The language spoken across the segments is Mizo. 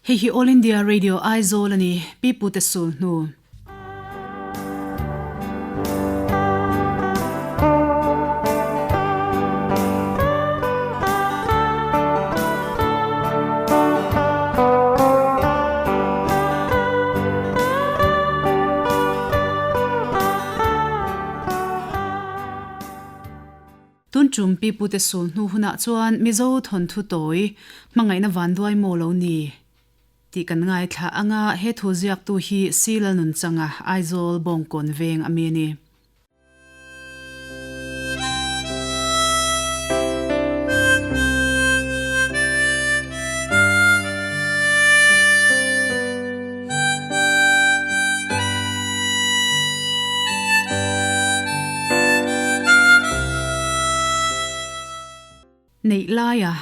Hei hi All India Radio Aizawl a ni, Pi Pute Sul hnu. Tun tum pi pute sul hnu hunah chuan Mizo thawnthu tawi hmangaihna vanduai maw lo ni tih kan ngaithla anga he thu ziaktu hi Sila Nunchanga Aizawl Bawngkawn veng a mi a ni. Neih laia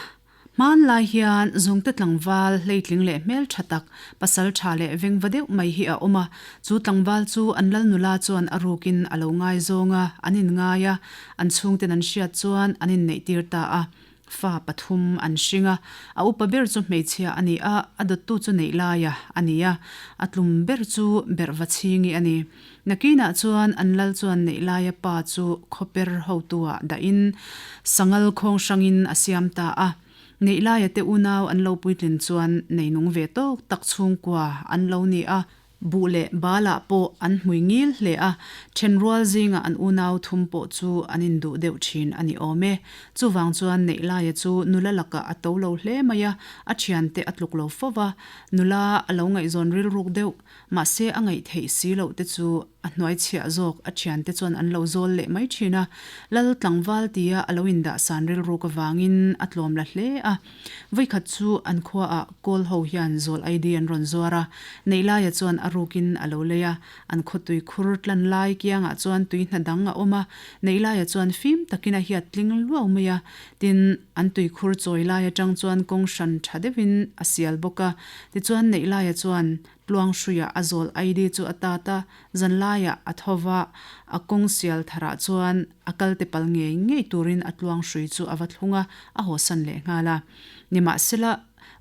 hmanlai hian zungte tlangval hleitling leh hmeltha tak, pasal tha leh vengva deuh mai hi a awm a. Chu tlangval chu an lal nula chuan a rukin a lo ngaizawng a, an inngai a, an chhungten an hriat chuan an inneihtir ta a. Fa pathum an hring a, a upa ber chu hmeichhia a ni a, a dawttu chu neih laia a ni a, a tlum ber chu berhva chhingi a ni. Nakinah chuan an lal chuan neih laia pa chu khawper hotuah dahin sangal khawng hrangin a siam ta a. Neih laia te unau an lo puitlin chuan neinung ve tawk tak chhungkua an lo ni a. Buh leh Balah pawh an hmui ngil hle a, thenrual zingah an unau thum pawh chu an induh deuh thin a ni awm e. Chuvang chuan Neihlaia chu nula lakah a to lo hle mai a, a thiante a tluk lo fo va, nula a lo ngaihzawn rilruk deuh, mahse a ngaih theih si loh te chu a hnuai chhiah zawk a thiante chuan an lo zawl leh mai thin a, Lal tlangval tia a lo indahsan rilruk avangin a tlawm la hle a. Vawikhat chu an khuaah kawl ho hian zawl ID an rawn zuar a, Neihlaia chuan a rukin a lo lei a, an khaw tui khur tlan lai kiangah chuan tui hna dang a awm a, Neihlaia chuan fim takin a hiat tling luau mai a, tin, an tui khur chawi lai atang chuan kawng hran tha deuhin a sial bawk a, tichuan Neihlaia chuan Tluang hruiah a zawl ID chu a tat a, zanlaiah a tho va, a kawng sial tharah chuan a kal te pal ngei ngei turin a tluang hrui chu a va thlung a, a hawsan leh nghal a. Nimahsela,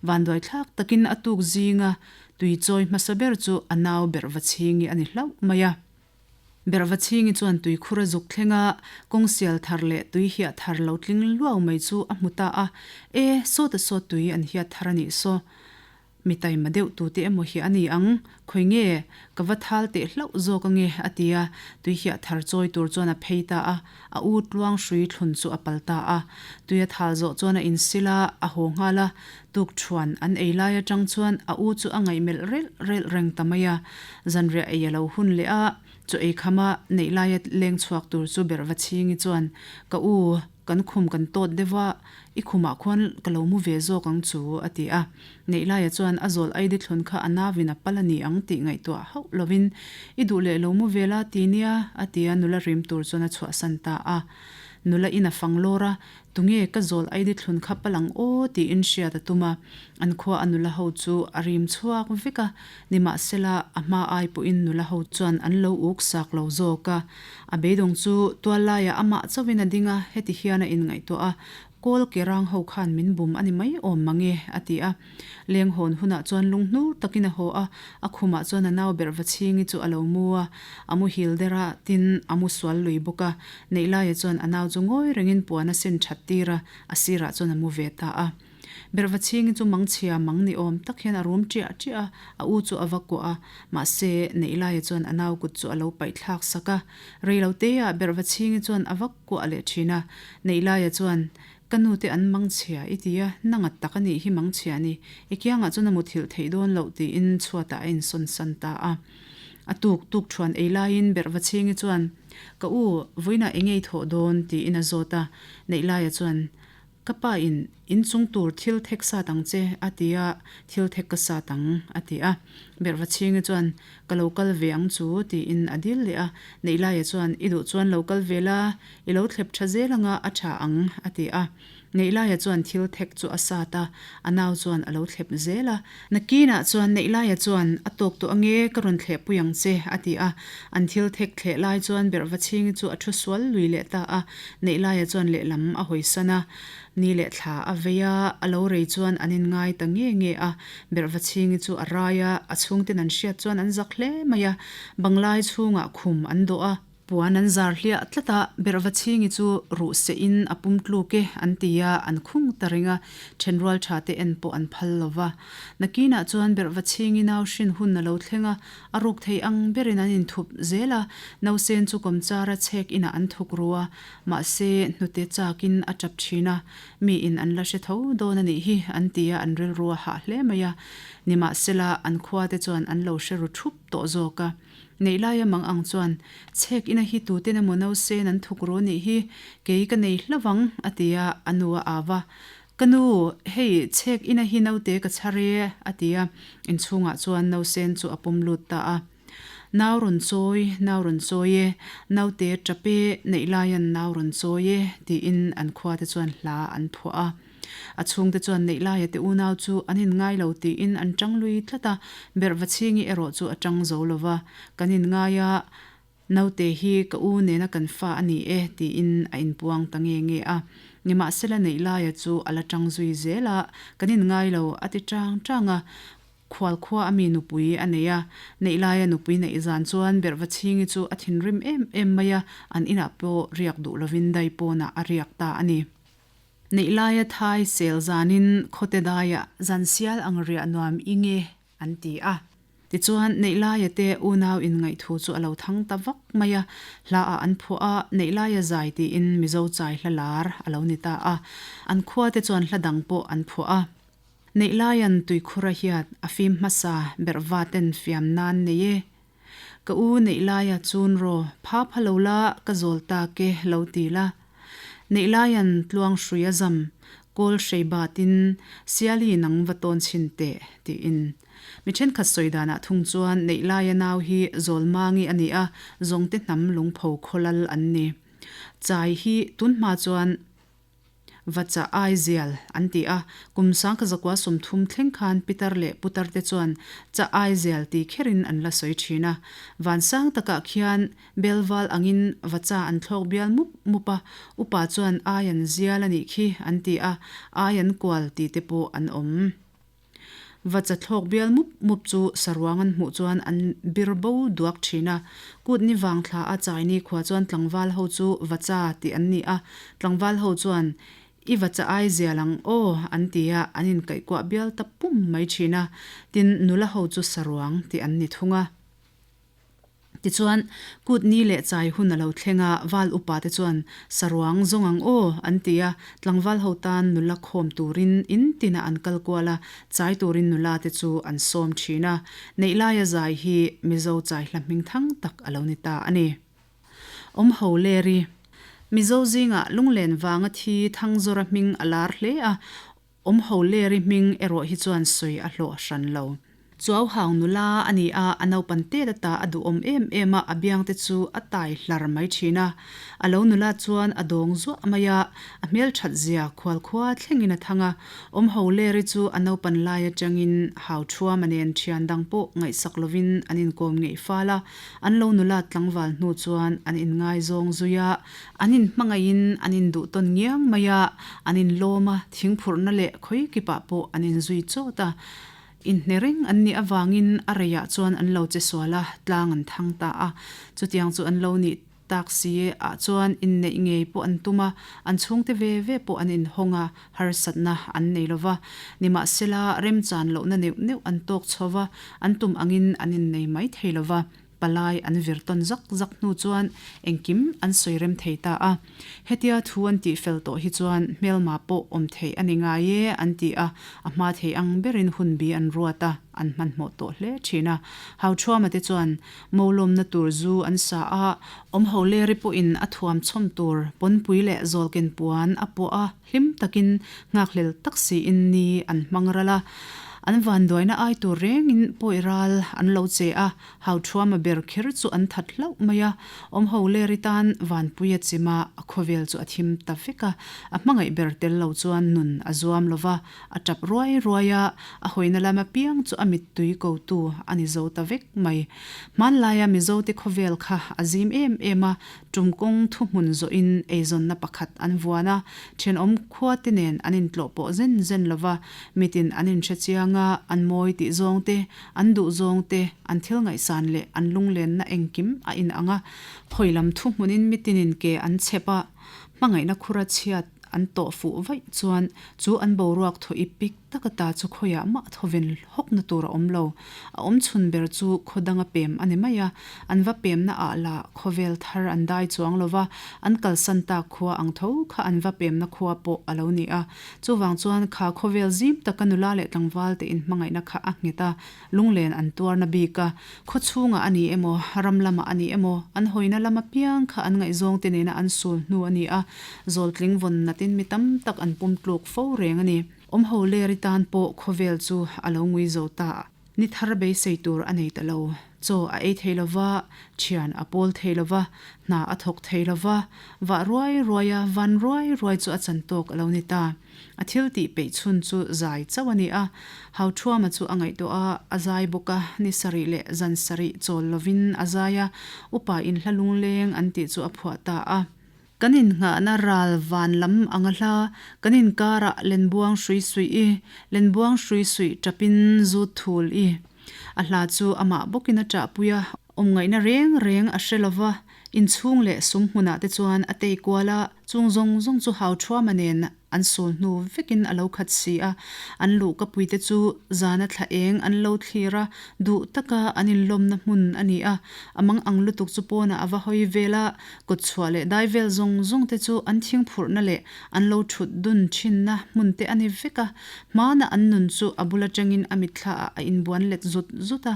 vanduai thlak takin a tuk zinga tui chawi hmasa ber chu a nau berh va chhingi a ni hlauh mai a. Berhva chhingi chuan tuikhur a zuk thleng a, kawng sial thar leh tui hiah thar lo tling luau mai chu a hmu ta a, E, sawta saw tui an hiat thar a nih saw. Mi taima deuh tute emaw hi a ni ang, khawi nge ka va thal teh hlauh zawk ange a ti a, tui hiah thar chawi tur chuan a phei ta a, a u tluang hrui thlun chu a pal ta a. Tui a thal zawh chuan a insil a, a haw nghal a, tuk thuan an ei lai atang chuan a u chu a ngaihmelh relh relh reng ta mai a. Zanriah ei a lo hun leh a, chaw ei khama neih laia leng chhuak tur chu berhva chhingi chuan, Ka u, Kan khum kan tawt deuh a, i khumah khuan ka lo mu ve zawk ang chu, a ti a. Neihlaia chuan a zawl aidi thlun kha a navin a pal a ni ang tih ngaihtuah hauh lovin, I duh leh lo mu ve la ti nia, a ti a, nula rim tur chuan a chhuahsan ta a. Nula in a fang lawr a, Tunge ka zawl aidi thlun kha pal ang aw tiin hriat a tum a. An khua a nula ho chu a rim chhuak vek a, nimahsela a hma ai pawhin nula ho chuan an lo uk sak lo zawk a. A beidawng chu tual laiah amah chauhin a ding a, heti hian a inngaihtuah a, Kawl ke rang ho khan min bum a ni mai awm mang e, a ti a. Leng hawn hunah chuan lunghnur takin a haw a, a khumah chuan a nau berh va chhingi chu a lo mu a, a muhil der a, tin, a mu sual lui bawk a. Neihlaia chuan a nau chu ngawi rengin puan a sin that tir a, a sirah chuan a mu ve ta a. Berhva chhingi chu mangchhia mang ni awm tak hian a rum ṭiah ṭiah a, a u chu a va kuah a, mahse, Neihlaia chuan a nau kut chu a lo paih thlak sak a. Reiloteah Berhva chhingi chuan a va kuah leh ṭhin a, Neihlaia chuan, Ka nute an mangchhia i ti a, na ngat tak a nih hi mangchhia ni, i kiangah chuan a muthilh theih dawn loh tiin chhuatah a insawn san ta a. A tuk tuk ṭhuan ei laiin Berhva chhingi chuan, Ka u, vawiinah eng nge i thawh dawn? tiin a zawt a, Neihlaia chuan, Ka pa in in chung tur thil thek sat ang che a ti a, thil thek ka sat ang a ti a. Berhva chhingi chuan ka lo kal ve ang chu tiin a dil leh a, Neihlaia chuan i duh chuan lo kal ve la, i lo thlep tha zel anga a tha ang a ti a. Neihlaia chuan thil thek chu a sat a, a nau chuan a lo thlep zel a. Nakinah chuan Neihlaia chuan a tawk tawh ange ka rawn thlehpui ang che a ti a, an thil thek thleh lai chuan Berhva chhingi chu a thu sual lui leh ta a, Neihlaia chuan lehlam a hawisan a. Ni leh thla a vei a, a lo rei chuan an inngai ta nge nge a. Berhvachhingi chu a rai a, a chhungten an hriat chuan an zak hle mai a. Banglai chhungah khum an dawh a. Puan an zar hliah tlat a, Berhvachhingi chu ruh seh in a pum tluk e an ti a, an khung ta reng a, thenrual tha te en pawh an phal lo va. Nakinah chuan Berhvachhingi nau hrin hun a lo thleng a, a ruk thei ang berin an inthup zel a, nausen chu kawmchara chhek inah an thuk ru a, mahse hnute chakin a tap thin a, mi in an la hre tho dawn a nih hi an ti a, an rilru a hah hle mai a. Nimahsela an khua te chuan an lo hre ru thup tawh zawk a. Neih laia mang ang chuan, Chhek ina hi tuten emaw nausen an thuk ru nih hi, kei ka nei hlo vang, a ti a, a nu a au a. Ka nu, hei chhek ina hi naute ka chhar e, a ti a, inchhungah chuan nausen chu a pawm lut ta a. Nau rawn chawi, nau rawn chawi e, naute tap e, neih laian nau rawn chawi e, tiin an khuate chuan hla an phuah a. A chhungte chuan Neihlaia te unau chu an inngai lo tiin an tang lui tlat a, Berhvachhingi erawh chu a tang zo lo va, Kan inngai a, naute hi ka u nena kan fa a ni e tiin a inpuang ta nge nge a. Nimahsela Neihlaia chu a la tang zui zel a, Kan inngai lo a ti tang tang a, Khualkhua a mi nupui a nei a, Neihlaia nupui neih zan chuan Berhvachhingi chu a thinrim em em mai a, an inah pawh riak duh lovin daipawnah a riak ta a ni. Neih laia thai sel zanin khawte daiah zan sial ang riah nuam i nge an ti a. Tichuan, neih laia te unau inngaih thu chu a lo thang ta vak mai a, hlaah an phuah a, neih laia zai tiin Mizo chai hla lar a lo ni ta a. An khua te chuan hla dang pawh an phuah a. Neih laian tuikhur a hiat a fim hmasa berhva ten fiam nan nei e. Ka u neih laia chun raw, pha pha lo la ka zawl tak e lo ti la. Neih laian tluang hrui a zam, kawl hrei batin Siali nang va tawn chhin teh tiin. Mi thenkhat sawi danah thung chuan neih laia nau hi Zawlmangi a ni a, Zawngte hnam lungpho khawlal an ni. Chai hi tunhma chuan. Vacha ai zial an ti a, kum sangkha zakua 30 thleng khan pitar leh putar te chuan cha ai zial ti kherin an la sawi thin a. Van sang takah khian belval angin vacha an thlawk bial mup mup a, upa chuan ai an zial a nih khi an ti a, ai an kual ti te pawh an awm. Vacha thlawk bial mup mup chu saruang an hmuh chuan an bir bo duak thin a. Kut ni vang thla a chai ni khua chuan tlangval ho chu vacha tih an ni a. Tlangval ho chuan, I vacha ai zial ang aw an ti a, an inkaihkuah bial ta pum mai thin a. Tin, nula ho chu saruang tih an ni thung a. Tichuan, kut ni leh chai hun a lo thleng a, val upa te chuan, Saruang zawng ang aw, an ti a, tlangval ho tan nula khawm turin in tinah an kal kual a, chai turin nula te chu an sawm thin a. Neihlaia zai hi Mizo chai hla hming thang tak a lo ni ta a ni. Awm ho leri. Mizo zingah lunglen vanga thi Thangzawra hming a lar hle a, Awm ho leri hming erawh hi chuan sawi a hlawh hran lo. Chuau hang nula a ni a, a naupan tet ata a duhawm em em a, a biang te chu a tai hlar mai thin a. A lo nula chuan a dawng zuah mai a, a hmelthat zia khual khua thlengin a thang a. Awm ho leri chu a naupan lai atangin hau thuama nen thian dang pawh ngaihsak lovin an inkawm ngeih fal a, an lo nula tlangval hnu chuan an inngaizawng zui a. An inhmangaihin an induh tawn ngiang mai a, an inlawm a, thingphurhna leh khawi kipah pawh an inzui chawt a. Inhne reng an nih avangin a reiah chuan an lo che sual a, tlang an thang ta a. Chutiang chu an lo nih tak si ah chuan inneih ngei pawh an tum a, an chhungte ve ve pawh an inhawng a, harsatna an nei lo va. Nimahsela, remchan lohna neuh neuh an tawk chho va, an tum angin an innei mai thei lo va. Palai an vir tawn zak zak hnu chuan engkim an sawi rem thei ta a. Hetia thu an tih fel tawh hi chuan hmelma pawh awm theih a ni ngai e an ti a, a hma thei ang berin hunbi an ruat a, an hmanhmawh tawh hle thin a. Hauṭhuama te chuan Molawmna tur zu an sa a, awmho leri pawhin a thuam chhawm tur pawnpui leh zawlken puan a puah a, Hlim takin nghakhlel tak siin ni an hmang ral a. An vanduaina ai tur rengin pawi ral an lo che a, Hauthuama ber kher chu an that hlauh mai a, awmho leri tan Vanpui a chim a, a khawvel chu a thim ta vek a, a hmangaih ber tel lo chuan nun a zuam lo va, a tap ruai ruai a, a hawina lam apiang chu a mittui kotu a ni zo ta vek mai. Hmanlaia Mizote khawvel kha a zim em em a, tum kawng thuhmun zawhin eizawnna pakhat an vuan a, thenawm khuate nen an intlawh pawh zen zen lo va, mitin an inhre chiang a, an mawi tih zawng te, an duh zawng te, an thil ngaihsan leh an lunglenna engkim a inang a, khawi lam thuhmunin mitinin ke an chhep a, hmangaihna khura chhiat an tawh fuh vaih chuan chu an boruak thaw ip pik taka ta chu khawiah mah thawven hawkna tur a awm lo. A awm chhun ber chu khaw danga pem a ni mai a, an va pemna ah lah khawvel thar an dai chuang lo va, an kalsan tak khua ang tho kha an va pemna khua pawh a lo ni a. Chuvang chuan kha khawvel zim taka nula leh tlangval te inhmangaihna kha a nghet a, lunglen an tuarna bik a. Khaw chhungah a ni emaw, ram lamah a ni emaw, an hawina lam apiang kha an ngaihzawng te nena an sul hnu a ni a, zawltling vawn natin mi tam tak an pum tluk fo reng a ni. Awmho leri tan pawh khawvel chu a lo ngui zo ta. Ni thar beisei tur a nei ta lo. Chaw a ei thei lo va, thian a pawl thei lo va, hna a thawk thei lo va, vah ruai ruai a, van ruai ruai chu a chan tawk a lo ni ta. A thil tih peih chhun chu zai chauh a ni a. Hauthuama chu a ngaihtuah a, a zai bawk a, ni sarih leh zan sarih chawl lovin a zai a, upa in hla lungleng an tih chu a phuah ta a. Kan innghahna ral van lam ang a hla, kan inkarah lenbuang hrui suih i, lenbuang hrui suih tapin zut thul i. A hla chu amah bawkin a ṭahpui a, awmngaihna reng reng a hre lova, inchhung leh sum hmunah te chuan a tei kual a, chung zawng zawng chu Hauṭhuama nen an sul hnu vekin a lo khat si a, an luhkapui te chu zana thla eng an lo thlir a, duh taka an inlawmna hmun a ni a, a mang ang lutuk chu pawnah a va hawi vel a, kawtchhuah leh dai vel zawng zawng te chu an thingphurhna leh an lo thut dun thinna hmun te a ni vek a, hmana an nun chu a bul atangin a mitthla ah a inbuan let zut zut a,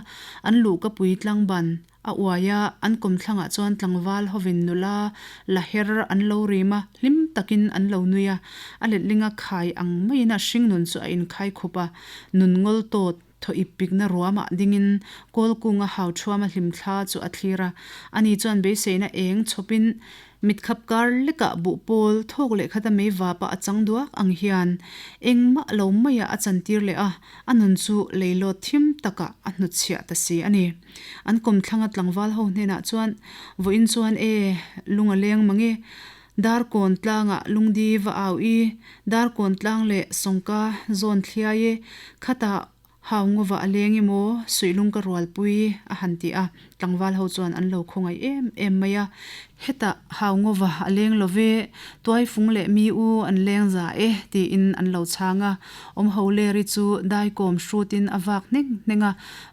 an luhkapui tlangban A uai a, an kawmthlangah chuan tlangval hovin nula la her an lo rim a, hlim takin an lo nui a. A letlinga khai ang maiin a hringnun chu a inkhai khup a, nun ngawl tawt thaw ip pikna ruamah dingin kawl kunga hau thuama hlimthla chu a thlir a. Ani chuan beiseina eng chhawpin mitkhap kar lekah buh pawl thawk leh khata mei vapa a chang duak ang hian engmah lo maiah a chantir leh a, a nun chu leilawt thim takah a hnutchhiah ta si a ni. An kawmthlanga tlangval ho hnenah chuan, Vawiin chuan e, lung a leng mang e, Darkawn tlangah lungdi va au i, Darkawn tlang leh sawngka zawn thliai e, khatah hau ngawva a leng i maw, suihlung ka rualpui, a han ti a. Tlangval ho chuan an lo khawngaih em em mai a. Hetah hau ngawva a leng lo ve, tuaifung leh mi u an leng za e, tiin an lo chhang a. Awmho leri chu daikawm hrutin a vak hneng hneng a,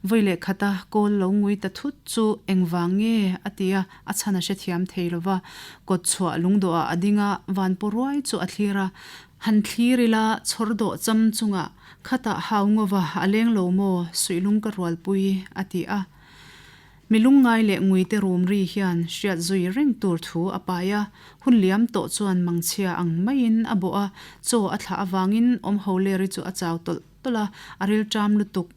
Vawi leh khata kawl lo ngui ta thut chu engvang nge? a ti a, a chhan a hrethiam thei lo va. Kawt chhuah lungdawhah a ding a, vanpaw ruai chu a thlir a. Han thlir ila, chhawr dawh cham chungah, Khatah hau ngawva a leng lo maw? Suihlung ka rualpui, a ti a. Mi lungngai leh nguite rum ri hian hriat zui reng tur thu a pai a, hun liam tawh chuan mangchhia ang maiin a bawh a, chaw a thlah avangin awmho leri chu a chau tawlh tawlh a, a rilṭam lutuk.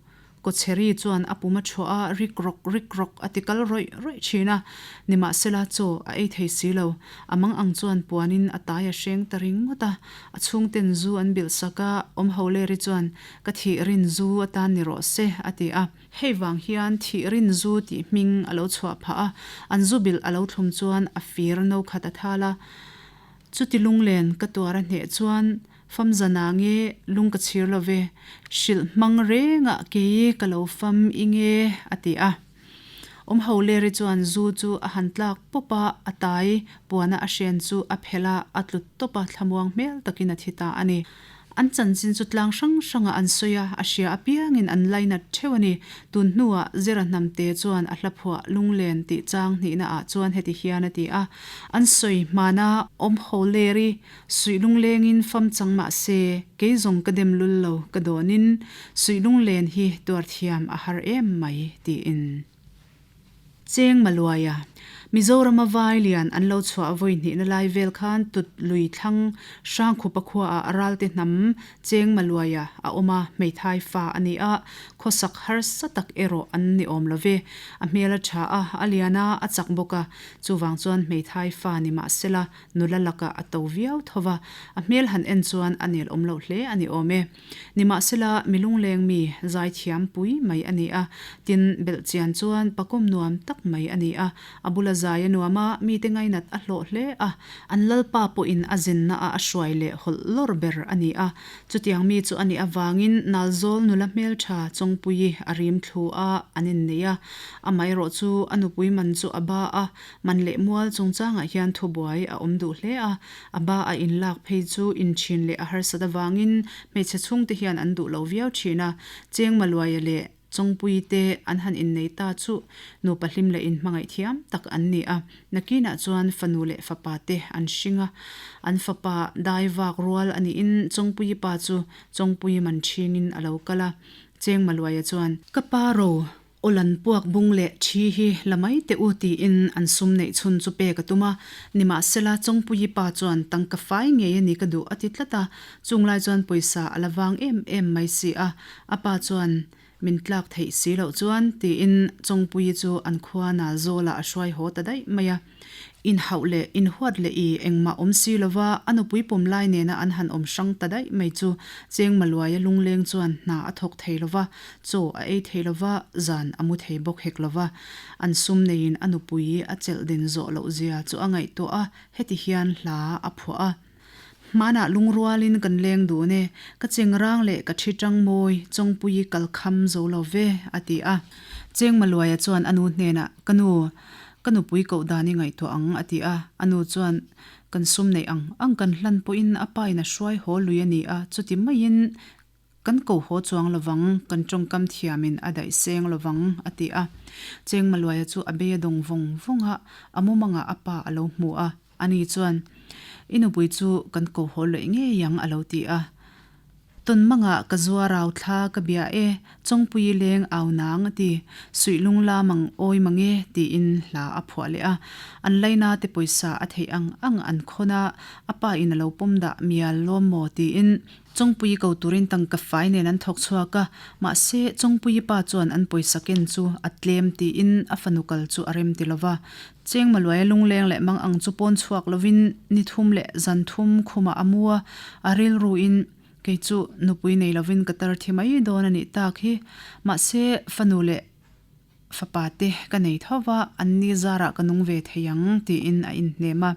Kawchheri chuan a pum a thuah a, rik rawk rik rawk a ti kal rawih rawih thin a. Nimahsela chaw a ei thei si lo. A mang ang chuan puanin a tai a hreng ta ringawt a. A chhungten zu an bilh sak a, awmho leri chuan, Ka thih rin zu atan ni rawh se, a ti a. Hei vang hian thih rin zu tih hming a lo chhuah phah a, an zu bilh a lo thlum chuan a fir no khat a thal a. Chuti lunglen ka tuar a hneh chuan fam zan ah nge lung ka chhir lo ve, hrilh hmang reng ah kei ka lo fam i nge a ti a. Awmho Leri chuan zu chu a han tlak pawp a, a tai puana a hren chu a phelh a, a tlut tawp a, thlamuang hmel takin a thi ta a ni. An chanchin chu tlang hrang hrangah an sawi a, a hria apiangin an lainat theuh a ni. Tun hnuah Zira Hnamte chuan a hla phuah Lunglen tih chang hnihna ah chuan heti hian a ti a, An sawi hmana awm ho leri suih lunglengin fam chang mah se, kei zawng ka dem lul lo ka dawnin suih lunglen hi tuar thiam a har em mai tiin. Cheng Maluaia. Mizorama vai lian an lo chhuah vawi hnihna lai vel khan tut lui thlang Hrangkhupa khuaah Ralte hnam Cheng Maluaia a awm a, hmeithai fa a ni a, khawsak harsa tak erawh an ni awm lo ve. A hmel a tha a, a lian a, a chak bawk a, chuvang chuan hmeithai fa ni mah sela nula lakah a to viau tho va, a hmel han en chuan a nel awm loh hle a ni awm e. Nimahsela, mi lungleng mi, zaithiam pui mai a ni a, tin, belhchian chuan pakawm nuam tak mai a ni a, a bula zai a nuam a, mite ngainat a hlawh hle a, an lalpa pawhin a zinna ah a hruai leh hawlh lawr ber a ni a, chutiang mi chu a nih avangin Nalzawl nula hmeltha Chawngpuii a rim thlu a, an innei a, amaherawh chu a nupui man chu a ba a, Man leh mual chungchangah hian thubuai a awm duh hle a, a ba a inlak phei chu inthin leh a harsat avangin hmeichhe chhungte hian an duh lo viau thin a, Chengmaluaia leh Chawngpuii te an han innei ta chu nupa hlim leh inhmangaih thiam tak an ni a, nakinah chuan fanu leh fapa te an hring a, an fapa dai vak rual a niin Chawngpuii pa chu Chawngpuii man thingin a lo kal a, Chengmaluaia chuan, Ka pa ro Awlan puak bung leh thi hi la mai teh u tiin an sum neih chhun chu pek a tum a, nimahsela Chawngpuii pa chuan tangka fai ngei a ni ka duh a ti tlat a, chung lai chuan pawisa a la vang em em mai si a, a pa chuan min tlak theih si loh chuan tiin Chawngpuii chu an khua nal zawlah a hruai haw ta daih mai a. Inhauh leh inhuat leh i engmah awm si lova a nupui pawm lai nena an han awm hrang ta daih mai chu Chengmaluaia lungleng chuan hna a thawk thei lova, chaw a ei thei lova, zan a mu thei bawk hek lova. An sum neiin a nupui a chelh din zawh loh zia chu a ngaihtuah a, heti hian hla a phuah a. Hmanah lungrualin kan leng dun e, ka chengrang leh ka thi tang mawi Chawngpuii kal kham zo lo ve, a ti a. Chengmaluaia chuan a nu hnenah, Ka nu, ka nupui koh dan i ngaihtuah ang, a ti a. A nu chuan, Kan sum neih ang ang kan hlan pawhin a pa in a hruai haw lui a ni a, chuti maiin Kan ko haw chuang lovang, kan tawngkam thiamin a daih seng lovang, a ti a. Chengmaluaia chu a bei a dawng vawng vawng a, a mumangah a pa a lo hmu a. Ani chuan, I nupui chu kan ko haw lawih ngei ang, a lo ti a. Tawnmangah ka zuar au thla ka bia e, Chawngpuii leng au nang, a ti. Suih lung lam ang awi mang e, tiin hla a phuah leh a. An laina te pawisa a theih ang ang an khawn a, a pa in a lo pawm dah mial lawm maw tiin Chawngpuii ko turin tangka fai nen an thawk chhuak a, mahse Chawngpuii pa chuan an pawisa ken chu a tlem tiin a fanu kal chu a rem ti lova. Chengmaluaia lungleng leh mang ang chu pawn chhuak lovin ni thum leh zan thum khumah a mu a, a rilruin kei chu nupui nei lovin ka tar thi mai dawn a nih tak hi. Mahse fanu leh Fapa te ka nei tho va, an ni zarah ka nung ve thei ang, tiin a inhnem a.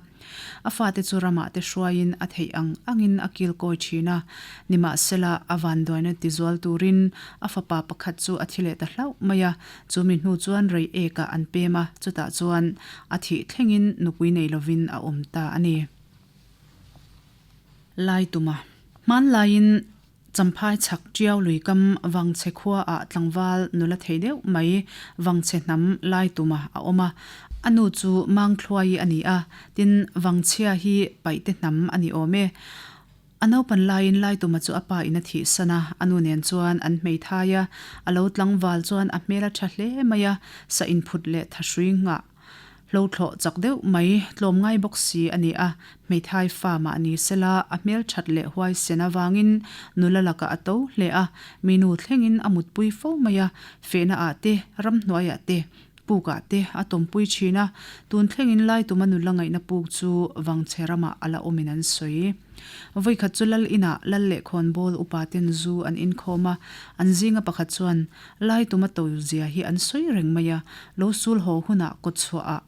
A fate chu ramah te hruaiin a theih ang angin a kilkawi thin a. Nimahsela, a vanduaina tizual turin a fapa pakhat chu a thi leh ta hlauh mai a. Chu mi hnu chuan rei ekah an pem a, chutah chuan a thih thlengin nupui nei lovin a awm ta a ni. Laituma hmanlaiin Champhai chhak Tiau lui kam Vangchhe khua ah tlangval nula thei deuh mai Vangchhe hnam lai tuma a awm a. A nu chu Mangthluaii a ni a, tin Vangchhia hi Paihte hnam a ni awm e. A naupan laiin Laituma chu a pa in a thihsan a, a nu nen chuan an hmeithai a, a lo tlangval chuan a hmel a tha hle mai a, sa inphut leh thahrui nghah Hlo thlawh chak deuh mai, tlawm ngai bawk si a ni a, hmeithai fa mah ni sela a hmel that leh huai sen avangin nula lakah a to hle a, mi nu thlengin a mutpui fo mai a, fehna ah te, ramhnuaiah te, puk ah te a tawmpui thin a, tun thlengin Laituma nula ngaihna puk chu Vangchhe ramah a la awmin an sawi. Vawikhat chu Lal inah Lal leh Khawnbawl upa ten zu an inkhawm a, an zinga pakhat chuan Lai tomato zia hi an sawi reng mai a, lo sul haw hunah kawtchhuahah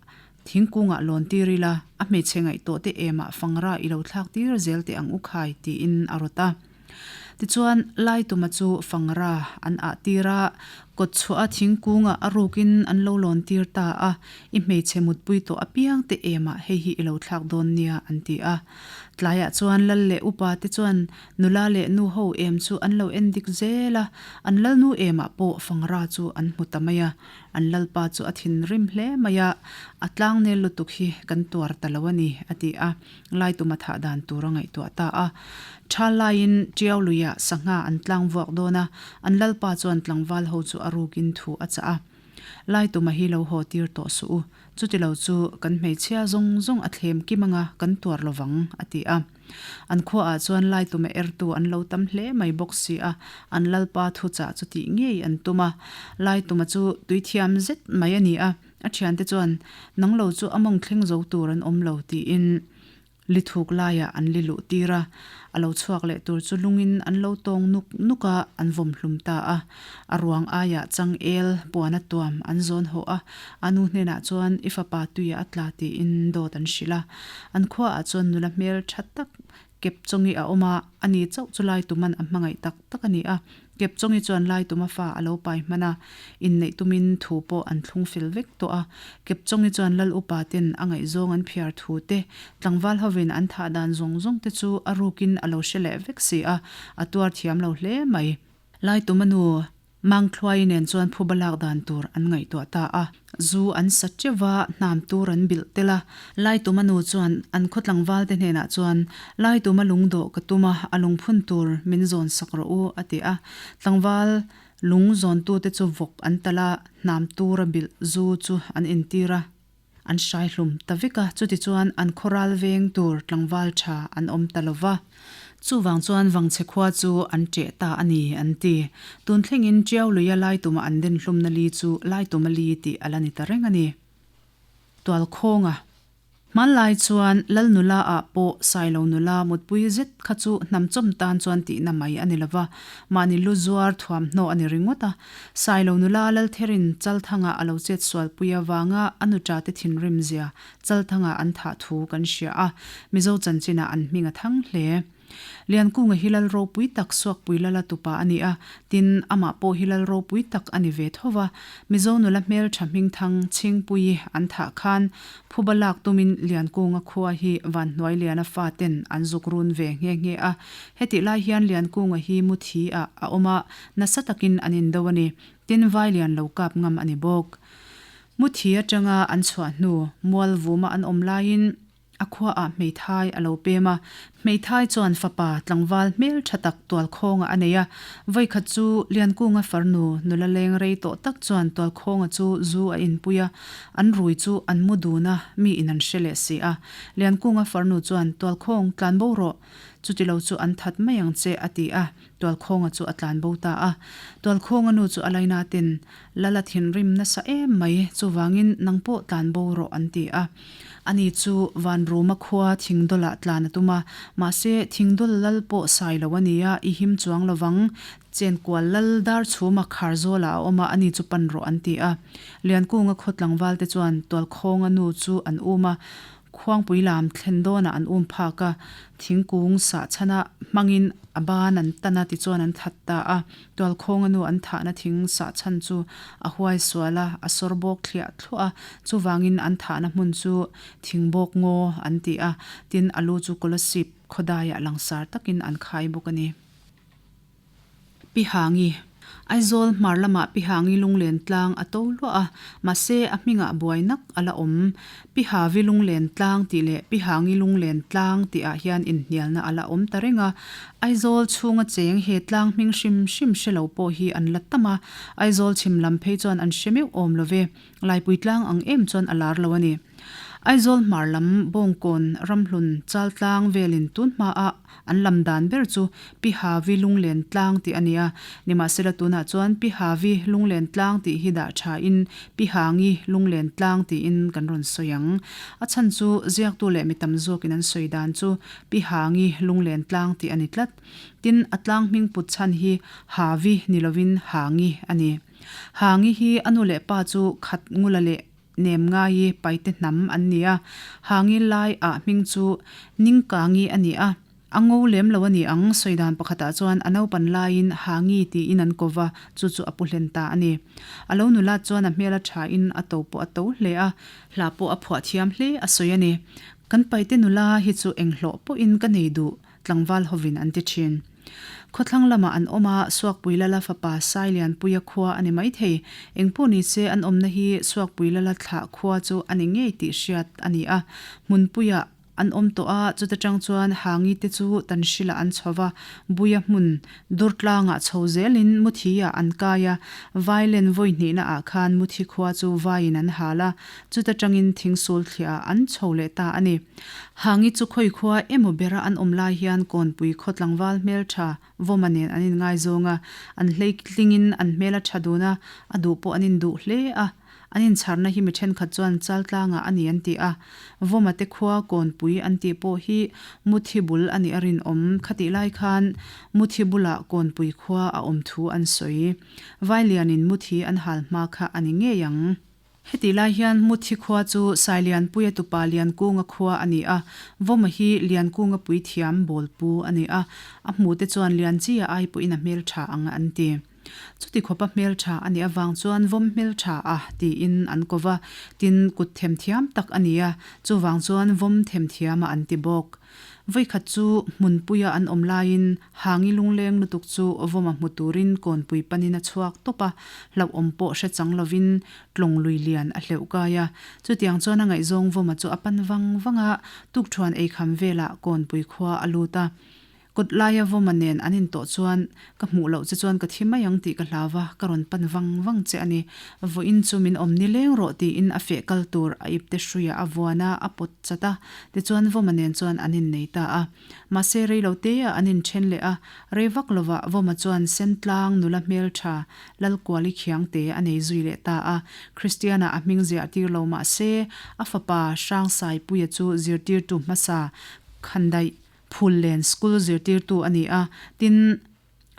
thingkungah lawn tir ila, a hmeichhe ngaih tawh te emah fangra i lo thlak tir zel teh ang u khai tiin a rawt a. Tichuan, Lai tuma chu fangra an ah tir a, kawtchhuaha thingkungah a rukin an lo lawn tir ta a, i hmeichhe mutpui tawh apiang te emah hei hi i lo thlak dawn nia an ti a. Tlaiah chuan lal leh upa te chuan Nula leh nu ho em chu an lo en dik zel a, an lalnu emah pawh Fangra chu an hmu ta mai a. An lalpa chu a thinrim hle mai a, A tlangnel lutuk hi kan tuar ta lo a ni, a ti a. Laituma thah dan tur a ngaihtuah ta a. Tha laiin Tiau luiah sangha an tlang vuak dawn a, an lalpa chuan tlangval ho chu a rukin thu a chah a. Laituma hi lo haw tir tawh suh u, chutilo chu kan hmeichhia zawng zawng a thlem kim anga kan tuar lovang, a ti a. An khuaah chuan Laituma ertu an lo tam hle mai bawk si a, an lalpa thuchah chu tih ngei an tum a. Laituma chu tuithiam zet mai a ni a, a thiante chuan, Nang lo chu a mawng thleng zo tur an awm lo, tiin Li thuk laiah an li luh tir a, a lo chhuak leh tur chu lungin an lo tawng nuk nuk a, an vawm hlum ta a. A ruang aiah changel puan a tuam an zawn hawh a, a nu hnenah chuan i fapa tuiah a tla tiin dawt an hrilh a. An khuaah chuan nula hmel tha tak Kepchawngi a awm a, ani chauh chu Laituman a hmangaih tak tak a ni a. Kepchawngi chuan Laituma fa a lo pai hman a, inneih tumin thu pawh an thlung fel vek tawh a. Kepchawngi chuan Lal upa ten a ngaihzawng an phiar thu te, tlangval hovin an thah dan zawng zawng te chu a rukin a lo hre leh vek si a, a tuar thiam lo hle mai. Laituma nu Mangthluai nen chuan phuba lak dan tur an ngaihtuah ta a. Zu an sa teuh va, hnam tur an bilh tel a. Laituma nu chuan an khaw tlangval te hnenah chuan, Laituma lungdawh ka tum a, a lungphun tur min zawn sak rawh u, a ti a. Tlangval lung zawntute chu vawk an talh a, hnam tura bilh zu chu an intir a. An hrai hlum ta vek a, chutichuan an khawral veng tur tlangval tha an awm ta lo va. Chuvang chuan Vangchhe khua chu an ṭeh ta a ni, an ti. Tun thlengin Ṭiau luia Laituma an den hlumna li chu Laituma li tih a la ni ta reng a ni. Tualkhawnga Hmanlai chuan Lal nula ah pawh Sailo nula mutpui zet kha chu hnamchawm tan chuan tihna mai a ni lo va, mahni lu zuar thuamhnaw a ni ringawt a. Sailo nula Laltherin Chalthanga a lo chet sualpui avanga a nuṭate thinrim zia Chalthanga an thah thu kan hria a, Mizo chanchinah an hming a thang hle. Liankunga hi lal ropui tak Suakpui Lala tupa a ni a, tin, amah pawh hi lal ropui tak a ni ve tho va. Mizo nula hmelṭha hmingthang Chhingpuii an thah khan phuba lak tumin Liankunga khua hi Vanhnuailiana faten an zuk run ve nghe nghe a. Hetih lai hian Liankunga hi muthi ah a awm a, Nasa takin an indo a ni. Tin, vai lian lo kap ngam a ni bawk. Muthi atanga an chhuah hnu, mual vuma an awm laiin a khuaah hmeithai a lo pem a. Hmeithai chuan fapa tlangval hmel tha tak Tualkhawnga a nei a. Vawikhat chu Liankunga farnu nula leng rei tawh tak chuan Tualkhawnga chu zu a inpui a, an rui chu an mu dun a, mi in an hre leh si a. Liankunga farnu chuan, Tualkhawng, tlanbo rawh! Chutilo chu an that mai ang che, a ti a. Tualkhawnga chu a tlan bo ta a. Tualkhawnga nu chu a laina ten, Lal a thinrim nasa em mai, chuvangin nang pawh tlan bo rawh an ti a. Ani chu Vanruma khua Thingdawlah tlan a tum a, mahse Thingdawl lal pawh sai lo a nia, i him chuang lovang, Chenkual lal Darchhuma Kharzawlah a awm a, ani chu pan rawh an ti a. Liankunga khaw tlangvalte chuan Tualkhawnga nu chu an um a, Khuangpui lam thlen dawnah an um phak a, thingkung sah chhana hmangin a ban an tan a tichuan an that ta a. Tualkhawnga nu an thahna thing sah chhan chu a huai sual a, a sawr bawk thliah thluah a, chuvangin an thahna hmun chu thingbawk ngaw an ti a, tin a lu chu Kolasib khawdaiah langsar takin an khai bawk a ni. Pi Hangi, Aizawl hmar lamah Pi Hangi lunglen tlang a to luah a, mahse a hmingah buai nak a la awm. Pi Havi lunglen tlang tih leh Pi Hangi lunglen tlang tihah hian inhnialna a la awm ta reng a. Aizawl chhunga cheng he tlang hming hrim hrim hre lo pawh hi an la tam a, Aizawl chhim lam phei chuan an hre meuh awm lo ve. Laipui tlang ang em chuan a lar lo a ni. Aizawl hmar lam Bawngkawn, Ramhlun, Chaltlang velin tun hmaah an lam dan ber chu Pi Havi Lunglen Tlang tih a ni a. Nimahsela tunah chuan Pi Havi Lunglen Tlang tih hi dah thain Pi Hangi Lunglen Tlang tiin kan rawn sawi ang. A chhan chu ziaktu leh mi tam zawkin an sawi dan chu Pi Hangi Lunglen Tlang tih a ni tlat. Tin, a tlang hming put chhan hi Havi ni lovin Hangi a ni. Hangi hi a nu leh pa chu khat ngula leh nem ngai paite hnam an ni a, Hangi lai ah hming chu Ningkangi a ni a, a ngo lem lo a ni ang, sawi dan pakhatah chuan a naupan laiin Hangi tiin an ko va, chu chu a pu hlen ta a ni. A lo nulat chuan a hmel a thain a to pawh a to hle a, hla pawh a phuah thiam hle a sawi a ni. Kan paite nula hi chu enghlawh pawhin ka nei duh tlangval hovin an ti thin. Khawthlang lamah an awm a, Suakpui Lala fapa Sailianpuia khua a ni maithei. Engpawh ni se an awmna hi Suakpui Lala thlah khua chu a ni ngei tih hriat a ni a, hmunpuiah. An awm tawh a, chuta tang chuan Hangi te chu Tanhrilah an chho va, Buia hmun Durtlangah chho zelin Muthiah an kai a, Vailen vawi hnihna ah khan Muthi khua chu vaiin an hal a, chuta tangin Thingsul thliah ah an chho leh ta a ni. Hangi chu khawi khua emaw bera an awm lai hian Kawnpui khaw tlangval hmeltha Vawma nen an inngaizawng a, an hleitlingin an hmel a tha dun a, a duh pawh an induh hle a. An inchharna hi mi thenkhat chuan Chaltlangah a ni an ti a, Vawma te khua Kawnpui an tih pawh hi Muthi bul a nih a rinawm. Khatih lai khan Muthi bulah Kawnpui khua a awm thu an sawi. Vailianin Muthi an hal hma kha a ni ngei ang. Hetih lai hian Muthi khua chu Sailianpuia tupa Liankunga khua a ni a, Vawma hi Liankunga puithiam bawlpu a ni a, a hmuhte chuan Lianchia ai pawhin a hmeltha ang an ti. Chuti khawpa hmeltha a nih avang chuan vawm hmeltha a tiin an ko va, tin kut themthiam tak a ni a, chuvang chuan vawm themthiam a an ti bawk. Vawikhat chu hmunpuia an awm laiin Hangi lungleng lutuk chu vawma hmu turin kawnpui panin a chhuak tawp a, hlauhawm pawh hre chang lovin tlawng lui lian a hleuh kai a. Chutiang chuan a ngaihzawng vawma chu a pan vang vang a, tukṭhuan eikham velah kawnpui khua a lut a. Kawt laia Vawma nen an intawh chuan, Ka hmuh loh che chuan ka thi mai ang tih ka hlau va, ka rawn pan vang vang che a ni. Vawiin chu min awm ni leng rawh tiin a feh kal tur a ipte hruiah a vuan a, a pawt chat a. Tichuan Vawma nen chuan an innei ta a. Mahse rei lo teah an inthen leh a, rei vak lovah Vawma chuan Sentlang nula hmeltha Lalkuali Khiangte a nei zui leh ta a. Kristiana a hming ziah tir lo mahse a fapa Hrangsaipuia chu zirtirtu hmasa Khandaih Phullen School zirtirtu a ni a, tin,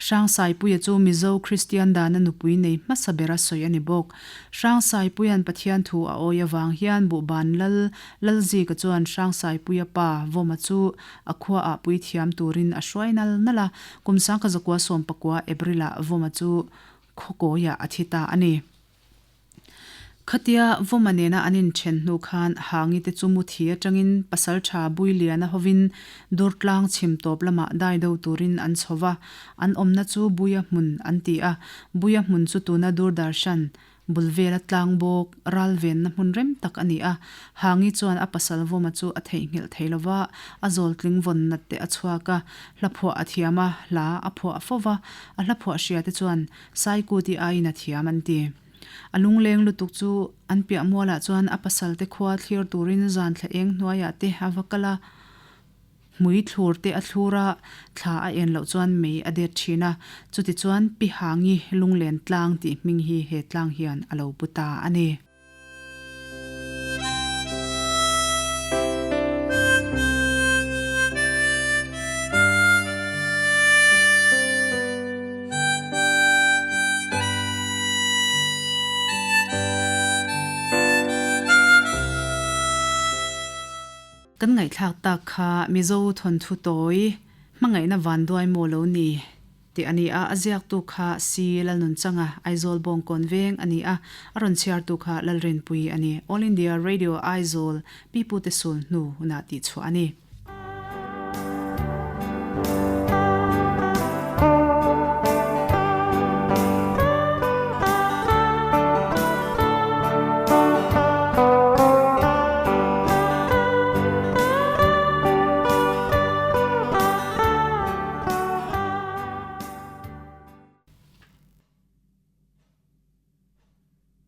Hrangsaipuia chu Mizo Kristian dana nupui nei hmasa bera sawi a ni bawk. Hrangsaipuia'n Pathian thu a awi avang hian Buhban Lal Lalzika chuan Hrangsaipuia pa Vawma chu a khuaah puithiam turin a hruai nal nal a, kum sangkazakua sawmpakua April-ah Vawma chu khawkawiah a thi ta a ni. Khatia Vawma nena an inthen hnu khan Hangi te chu Muthi atangin Pasaltha Builiana hovin Durtlang chhim tawp lamah dai do turin an chho va, an awmna chu Buia hmun an ti a. Buia hmun chu tuna Doordarshan bul vela tlang bawk ral venna hmun rem tak a ni a. Hangi chuan a pasal Vawma chu a theihnghilh thei lo va, a zawltling vawn nat te a chhuak a, hla phuah a thiam a, hla a phuah fo va, a hla phuah hria te chuan Saikuti aiin a thiam an ti. A lungleng lutuk chu an piah mualah chuan a pasal te khua thlir turin zan thla eng hnuaiah te a va kal a, hmui thlur te a thlur a, thla a en loh chuan mei a det thin a, chutichuan Pi Hangi Lunglen Tlang tih hming hi he tlang hian a lo pu ta a ni. Kan ngaihthlak tak kha Mizo thawnthu tawi hmangaihna vanduai maw lo ni? Tih a ni a, a ziaktu kha Si Lalnunchanga, Aizawl Bawngkawn Veng a ni a, a rawn chhiartu kha Lalrinpuii a ni. All India Radio Aizawl, Pipute Sul hnu hunah tihchhuah a ni.